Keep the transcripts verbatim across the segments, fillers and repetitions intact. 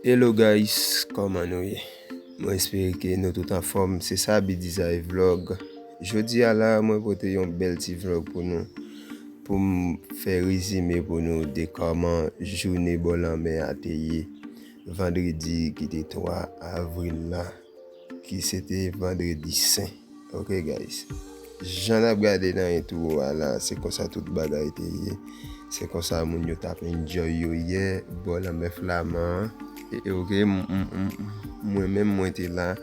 Hello guys, kòman nou ye? Mwen espere ke nou tout anfòm. Se sa, B Desire Vlog. Jodi a la, mwen pote yon bèl ti vlog pou nou, pou m fè rezime pou nou de kòman jounen bò lanmè a te ye vandredi ki te twa avril la, ki se te vandredi sen. Ok guys, jan n ap gade nan entwo a la, se konsa tout bagay te ye. Se konsa moun yo t ap enjoy yo yè bò lanmè Flaman an. E, e, ok, m- m- m- mwen menm mwen te la.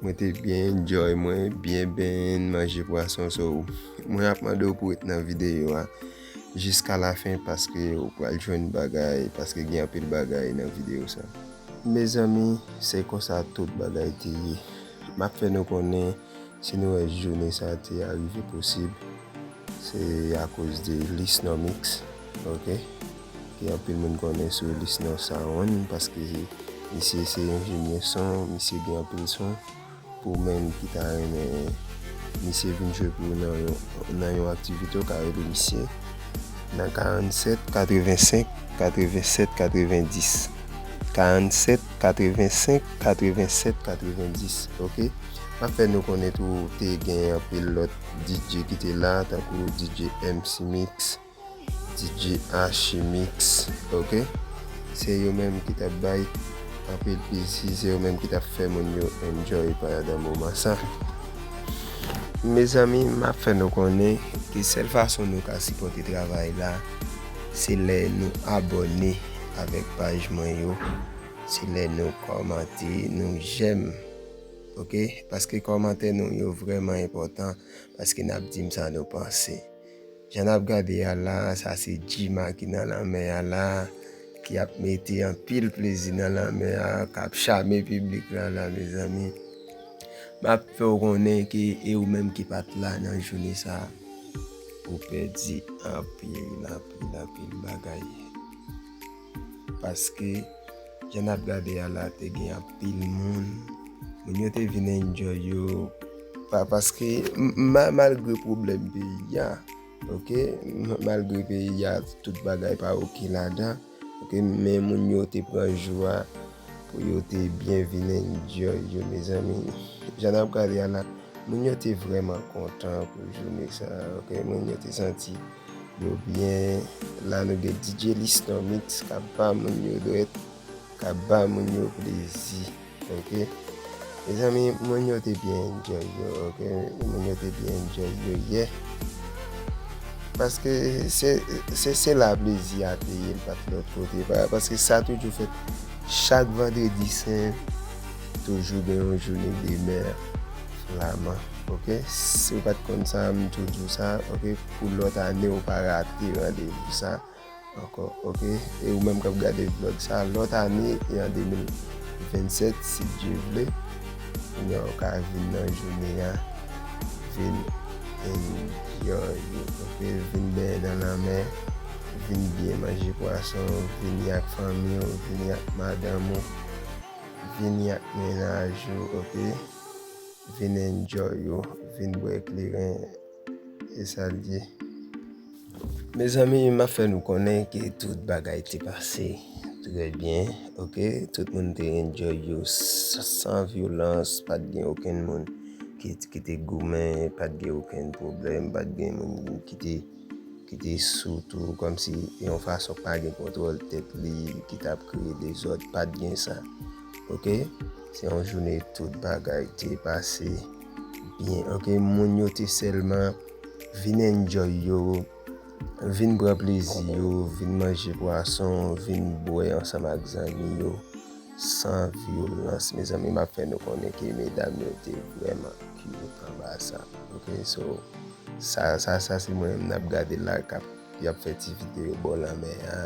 Mwen te byen enjoy mwen, byen benyen, manje pwason. So, mwen ap mande w pou w ret nan videyo a jiska lafen, paske ou pral jwenn bagay, paske gen anpil bagay nan videyo sa. Mezanmi, se konsa tout bagay te ye. M ap fè nou konnen, si nou wè jounen sa te arive posib, se akoz de Lisnor Mix, ok? Ke anpil moun konnen sou Lisnor Sound, paske misye se enjenyè son, misye gen anpil son. Pou ou menm ki ta renmen misye vin jwe pou ou nan yon, nan yon aktivite, ou ka rele misye nan karannsèt katrevensenk katrevennsèt katrevendis. Karannsèt katrevensenk katrevennsèt katrevendis, ok? M ap fè nou konnen tou, te gen anpil lòt D J ki te la, tankou D J M C Mix, D J Archimix, ok? Se yo menm ki t ap bay anpil plezi, se yo menm ki t ap fè moun yo enjoy pandan moman sa. Mezanmi, m ap fè nou konnen ke sèl fason nou ka sipòte travay la, se lè nou abòne avèk paj mwen yo, se lè nou kòmante, nou jèm, ok? Paske kòmantè nou yo vrèman enpòtan, paske n ap di m sa nou panse. Jan n ap gade a la, sa se Jima ki nan lanmè a la, ki ap mete anpil plezi nan lanmè a, k ap chame piblik la la, mezanmi. M ap fè w konnen ke e ou menm ki pa t la nan jounen sa, ou pèdi anpil, anpil, anpil bagay. Paske, jan n ap gade a la, te gen anpil moun. Moun yo te vin enjoy yo. Pa, paske, m- ma- malgre pwoblèm peyi a, ok, m- malgre peyi a, tout bagay pa ok ladan, ok, men moun yo te pran jou a pou yo te byen vin enjoy yo, mezanmi. Jan n ap gade a la, moun yo te vrèman kontan pou jounen sa, ok, moun yo te santi yo byen. La, nou gen D J Liston Mix k ap ba moun yo dwèt, k ap ba moun yo plezi, ok? Mezanmi, moun yo te byen enjoy yo, ok? Moun yo te byen enjoy yo yè. Paske se, se, se la plezi a te ye, l pa t lòt kote. Pa- Paske sa toujou fèt chak vandredi sen, toujou gen yon jounen de mè Flaman, ok? Si w pa t konn sa, m tou di w sa, ok? Pou lòt ane, ou pa rate randevou sa ankò, ok? E ou menm k ap gade vlòg sa, lòt ane, e an de mil vennsèt, si Dye vle, kounye a ou ka vin nan jounen an, vin enjoy, ok? Vin benyen nan lanmè, vin byen manje pwason, vini ak fanmi w, vini ak madanm ou, vini ak mennaj ou, ok? Vin enjoy ou, vin bwè kleren, e sa l ye. Mezanmi, m ap fè nou konnen ke tout bagay te pase trè byen, ok? Tout moun te enjoy yo s- san vyolans, pa t gen okenn moun ki, ki te goumen, pa t gen okenn pwoblèm, pa t gen moun ki te, ki te sou tou, kòmsi yon fason pa gen kontwòl tèt li, ki t ap kreye dezòd, pa t gen sa, ok? Se yon jounen tout bagay te pase byen, ok? Moun yo te sèlman vin enjoy yo, vin pran plezi yo, vin manje pwason, vin bwè ansanm ak zanmi yo, san vyolans. Mezanmi, m ap fè nou konnen ke medam yo te vrèman cute anba sa, ok? So, sa, sa, sa se mwen menm n ap gade la, k ap, y ap fè ti videyo bò lanmè a,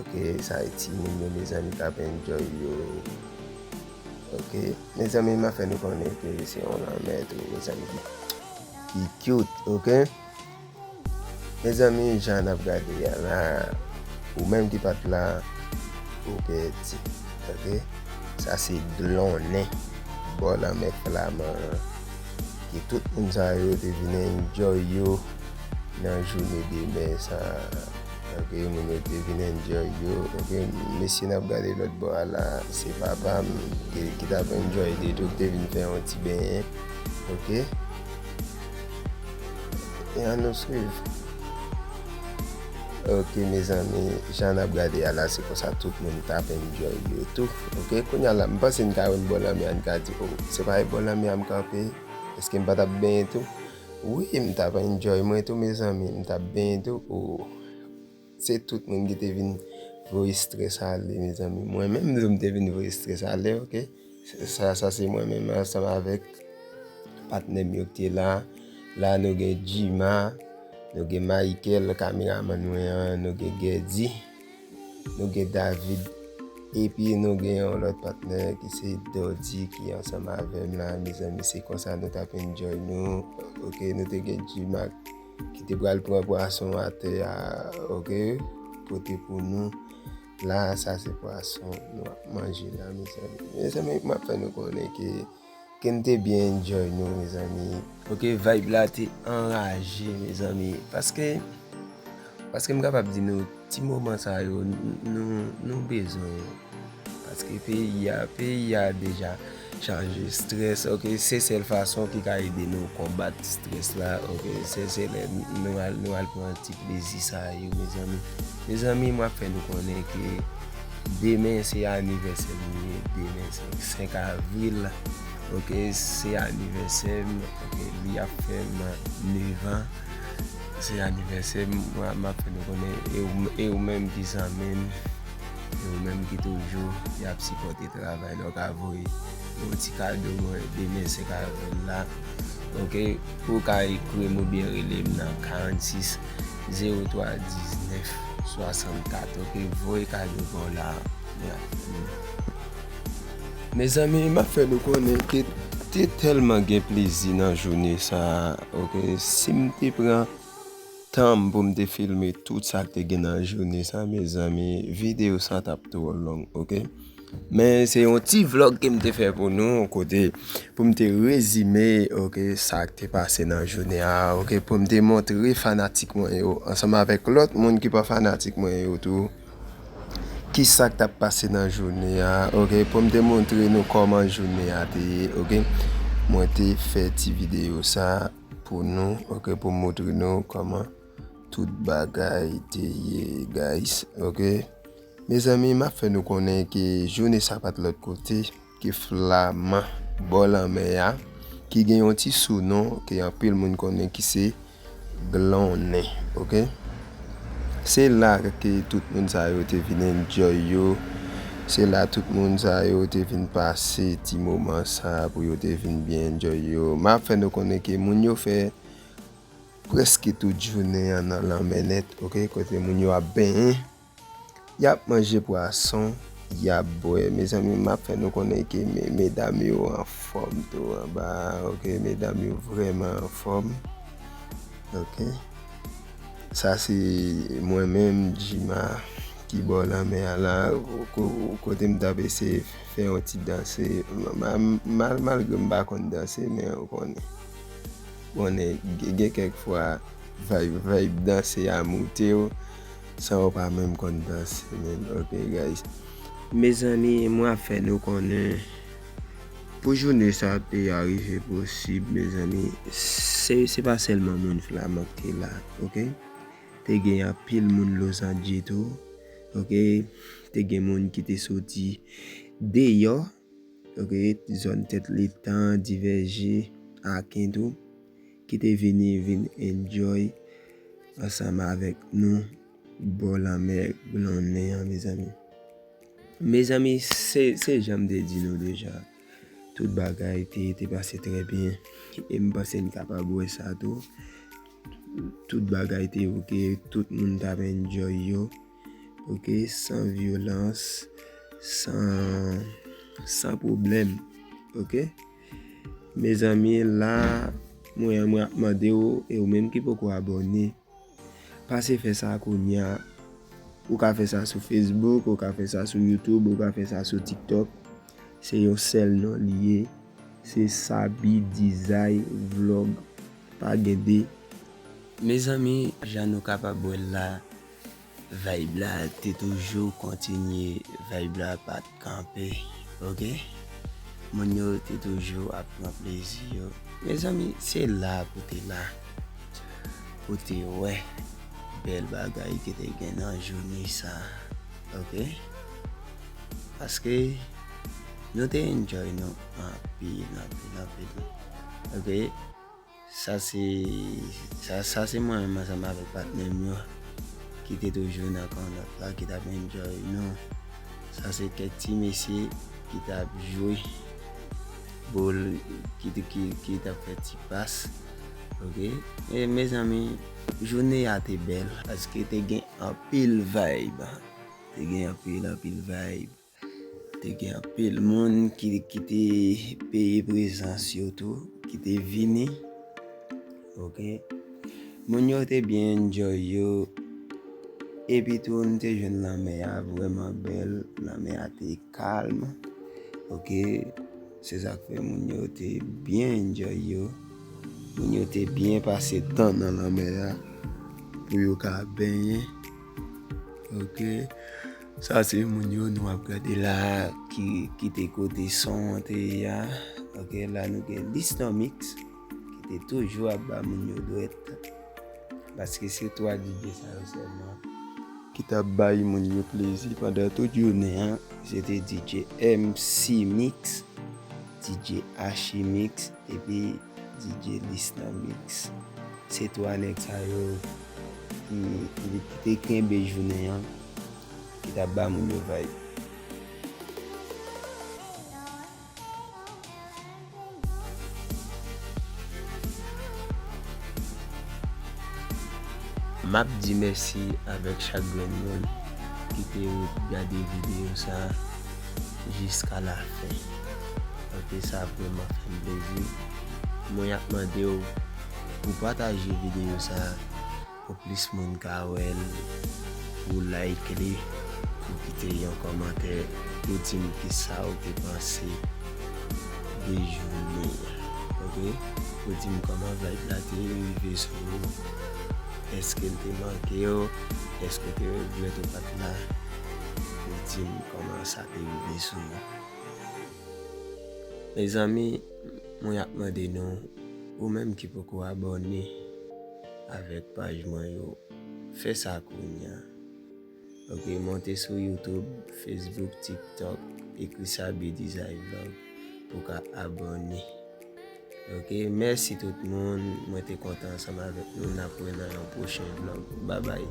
ok? Sa e timoun yo, mezanmi, k ap enjoy yo, ok? Mezanmi, m ap fè nou konnen ke se yon lanmè tou, mezanmi, ki, ki cute, ok? Mezanmi, jan n ap gade a la, ou menm ki pa t la, ou pèdi, ok? Sa se dlonnen bò lanmè Flaman an, ke tout moun sa yo te vin enjoy yo nan jounen de mè sa a. Ok, moun yo te vin enjoy yo. Ok, mesye n ap gade lòt bò a la, se papa m ki, ki t ap enjoy li tou, ki te vin fè yon ti benyen. Ok. E ann nou swiv. Ok, mezanmi, jan n ap gade a la, se konsa tout moun t ap enjoy yo tou. Ok, kounye a la, m panse n ka wè bò lanmè a, n ka di, o, se pa bò lanmè a m kanpe? Èske m pa t ap benyen tou? Wi, m t ap enjoy mwen tou, mezanmi, m t ap benyen tou. O, se tout moun ki te vin voye strès ale, mezanmi. Mwen menm tou, m te vin voye strès ale, ok? Sa, sa se mwen menm ansanm avèk patnè m yo ki te la. La, nou gen Jima, nou gen Michael, kameramann mwen an, nou gen Gedi, nou gen David, epi nou gen yon lòt patnè ki se Dodi ki ansanm avè m la, mezanmi, se konsa nou t ap enjoy nou. Ok, nou te gen Jima ki te pral pran pwason atè a, ok, pote pou nou. La, sa se pwason nou ap manje la, mezanmi. Mezanmi, m ap fè nou konnen ke, ke n te byen enjoy nou, mezanmi. Ok, vibe la te anraje, mezanmi. Paske, paske m kapab di nou, ti moman sa yo, n-, nou, nou bezwen yo. Paske peyi a, peyi a deja chaje strès, ok? Se sèl fason ki ka ede nou konbat strès la, ok? Se, se lè nou al, nou al pran ti plezi sa yo, mezanmi. Mezanmi, m ap fè nou konnen ke demen se anivèsè m li ye, demen se senk avril, ok? Se anivèsè m, ok? Li ap fè m nèf an. Se anivèsè m, m ap fè nou konnen, e ou, e ou menm ki zanmi m, e ou menm ki toujou y ap sipòte travay la, w ka voye yon ti kado mwen demen se ka vin la. Ok, pou w ka ekri m oubyen rele m nan karannsis zewo twa diznèf swasannkat. Ok, voye kado pa w la. Mezanmi, m ap fè nou konnen ke te tèlman gen plezi nan jounen sa a. Ok, si m te pran tan m pou m te filme tout sa k te gen nan jounen sa, mezanmi, videyo sa t ap twò long, ok? Men se yon ti vlòg ke m te fè pou nou, kote pou m te rezime, ok, sa k te pase nan jounen a, ok, pou m te montre fanatik mwen yo, ansanm avèk lòt moun ki pa fanatik mwen yo tou, ki sa k t ap pase nan jounen a, ok, pou m te montre nou kòman jounen a te ye, ok. Mwen te fè ti videyo sa pou nou, ok, pou m montre nou kòman tout bagay te ye, guys, ok. Mezanmi, m ap fè nou konnen ke jounen sa pa t lòt kote ke Flaman bò lanmè a, ki gen yon ti sounon ke anpil moun konnen ki se Glonnen, ok. Se la ke tout moun sa yo te vin enjoy yo. Se la tout moun sa yo te vin pase ti moman sa pou yo te vin byen enjoy yo. M ap fè nou konnen ke moun yo fè prèske tout jounen an nan lanmè nèt, ok, kote moun yo ap benyen, y ap manje pwason, y ap bwè. Mezanmi, m ap fè nou konnen ke me-, medam yo anfòm tou anba, ok, medam yo vrèman anfòm, ok. Sa se mwen menm, Jima, ki bò lanmè a la, ko-, kote m t ap eseye fè yon ti danse, ma-, ma-, mal-, malgre m pa konn danse, men ou konnen. Konnen, gen, gen kèk fwa, vibe, vibe danse a moute w, san w pa menm konn danse menm, ok, guys. Mezanmi, mwen ap fè nou konnen, pou jounen sa te arive posib, mezanmi, se, se pa sèlman moun Flaman ki te la, ok? Te gen anpil moun Lozanje tou, ok? Te gen moun ki te soti deyò, ok, zòn Tèt Letan, Divèje, Aken tou, ki te vini vin enjoy ansanm avèk nou bò lanmè Glonnen an, mezanmi. Mezanmi, se, se jan m te di nou deja. Tout bagay te, te pase trè byen. E m panse n kapab wè sa tou. Tout bagay te ok, tout moun t ap enjoy yo. Ok, san vyolans, san, san pwoblèm. Ok? Mezanmi, la, mwen, mwen ap mande w, e ou menm ki poko abòne, pase fè sa kounye a. Ou ka fè sa sou Facebook, ou ka fè sa sou YouTube, ou ka fè sa sou TikTok. Se yon sèl non li ye. Se Sabi Dizay Vlog. Pa gen de. Mezanmi, jan nou kapab wè l la, Vibe la te toujou kontinye, vibe la pa t kanpe, oke? Moun yo te toujou ap pran plezi yo. Mezanmi, se la pou te la, pou te wè bèl bagay ki te gen nan jounen sa, oke? Paske nou te enjoy nou anpil, anpil, anpil. Oke? Sa se, sa, sa se mwen menm ansanm avèk patnè m yo ki te toujou nan kannòt la, ki t ap enjoy nou. Sa se kèk ti mesye ki t ap jwe boul, ki, ki, ki t ap fè ti pas. Oke? E mezanmi, jounen a te bèl paske te gen anpil vibe. Te gen anpil, anpil vibe. Te gen anpil moun ki, ki te peye prezans yo tou, ki te vini. Oke. Moun yo te byen enjoy yo. Epi tou, nou te jwenn lanmè a vrèman bèl. Lanmè a te kalm. Oke. Se sa k fè moun yo te byen enjoy yo. Moun yo te byen pase tan nan lanmè a pou yo ka benyen. Oke. Sa se moun yo nou ap gade la ki, ki te kote son an te ye a. Oke, la nou gen Lisnomix ki te toujou ap ba moun yo dwèt. Paske se twa D J sa yo sèlman ki t ap bay moun yo plezi pandan tout jounen an. Se te D J M C Mix, D J Archimix, epi D J Lisnomix. Se twa nèg sa yo ki, ki, ki te kenbe jounen an, ki t ap ba moun yo vibe. M ap di mèsi avèk chak grenn moun ki te ret gade videyo sa a jiska lafen. Paske sa vrèman fè m plezi. Mwen ap mande w pou pataje videyo sa a pou plis moun ka wè l, pou like li, pou kite yon kòmantè, pou di m kisa w te panse de jounen an, oke? Pou di m kòman vibe la te rive sou ou, èske l te manke w, èske w te regrèt ou pa t la, pou di m kòman sa te rive sou ou. Mezanmi, mwen ap mande nou, ou menm ki poko abòne avèk paj mwen yo, fè sa kounye a. Oke, monte sou YouTube, Facebook, TikTok, ekri Sabi Design Vlog pou w ka abòne. Oke, mèsi tout moun. Mwen te kontan ansanm avèk nou. N ap wè nan yon pwochen vlog. Babay.